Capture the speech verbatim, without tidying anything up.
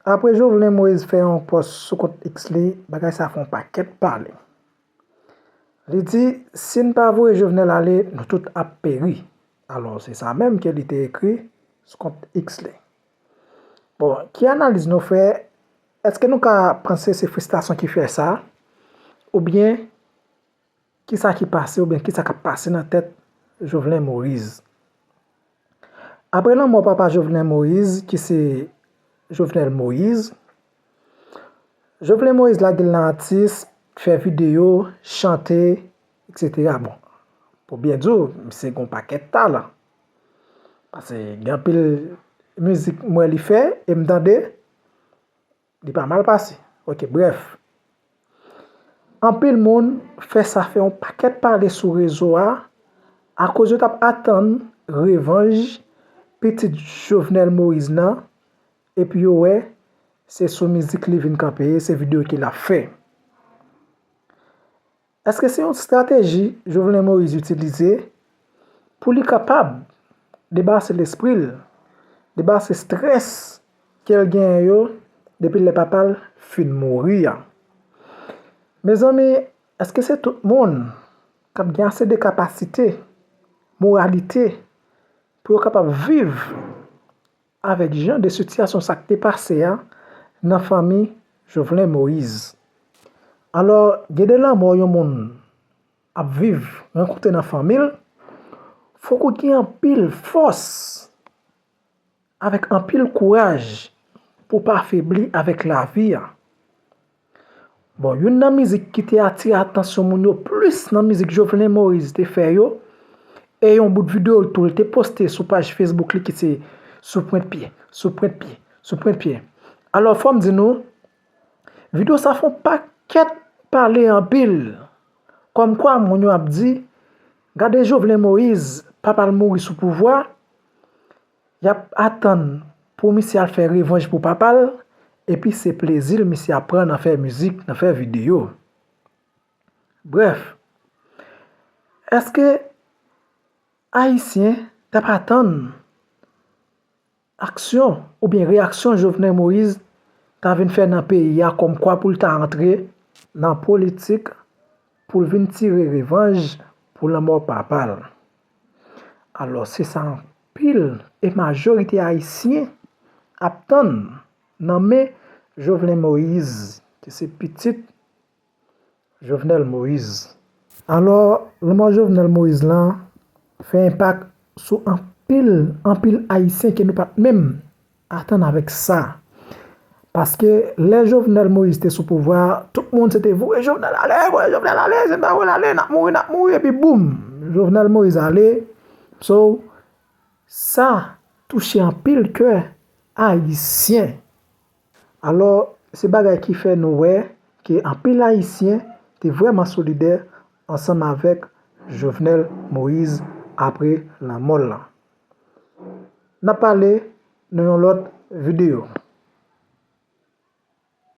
Apre Jovenel Moïse fè yon pòs sou kont X li, bagay sa fè yon pakèt pale. Li di, si n pa voye Jovenel ale, nou tout ap peri. Alò, se sa menm ke li te ekri sou kont X li. Bon, ki analiz nou fè? Èske nou ka panse se fristasyon ki fè sa? Oubyen, kisa ki pase oubyen kisa k ap pase nan tèt Jovenel Moïse? Apre lanmò papa Jovenel Moïse, ki se Jovenel Moïse, Jovenel Moïse lage l nan atis, fè videyo, chante, etsetera. Bon, pou byen di w, misye gen yon pakèt talan. Paske gen anpil mizik m wè li fè e m tande, li pa mal pase. Ok, brèf. Anpil moun fè sa fè yon pakèt pale sou rezo a, akoz yo t ap atann revanj pitit Jovenel Moïse nan, epi yo wè se sou mizik li vin kanpe, se videyo ke l ap fè. Èske se yon estrateji Jovenel Moïse itilize pou li kapab debase lespri l, debase estrès ke l genyen yo depi lè papa l fin mouri a? Mezanmi, èske se tout moun k ap gen ase de kapasite, moralite, pou yo kapab viv avèk jan de sitiyasyon sa k te pase a nan fanmi Jovenel Moïse? Alò, gen de lanmò yon moun ap viv, rankontre nan fanmi l, fòk ou gen anpil fòs avèk anpil kouraj pou w pa febli avèk lavi a. Bon, youn nan mizik ki te atire atansyon moun yo plis nan mizik Jovenel Moïse te fè yo, e yon bout videyo l tou l te poste sou paj Facebook li ki se Sou pwent pye, sou pwent pye, sou pwent pye. Alò, fò m di nou, videyo sa fè yon pakèt pale anpil. Kòmkwa moun yo ap di, gade Jovenel Moïse, papa l mouri sou pouvwa, y ap atann pou misye al fè revanj pou papa l, epi se plezi l misye ap pran nan fè mizik, nan fè videyo. Brèf, èske Ayisyen t ap atann aksyon oubyen reyaksyon Jovenel Moïse ta vin fè nan peyi a kòmkwa pou l ta antre nan politik pou l vin tire revanj pou lanmò papa l? Alò, se sa anpil e majorite Ayisyen ap tann nan men Jovenel Moïse, ki se pitit Jovenel Moïse. Alò, lanmò Jovenel Moïse lan fè enpak sou anpil, anpil Ayisyen ke nou pa t menm atann avèk sa. Paske lè Jovenel Moïse te sou pouvwa a, tout moun se te voye Jovenel ale, voye Jovenel ale, si n pa voye l ale, n ap mouri, n ap mouri, epi boum, Jovenel Moïse ale. So, sa touche anpil kè Ayisyen. Alò, se bagay ki fè nou wè ke anpil Ayisyen te vrèman solidè ansanm avèk Jovenel Moïse apre lanmò l lan. N ap pale nan yon lòt videyo.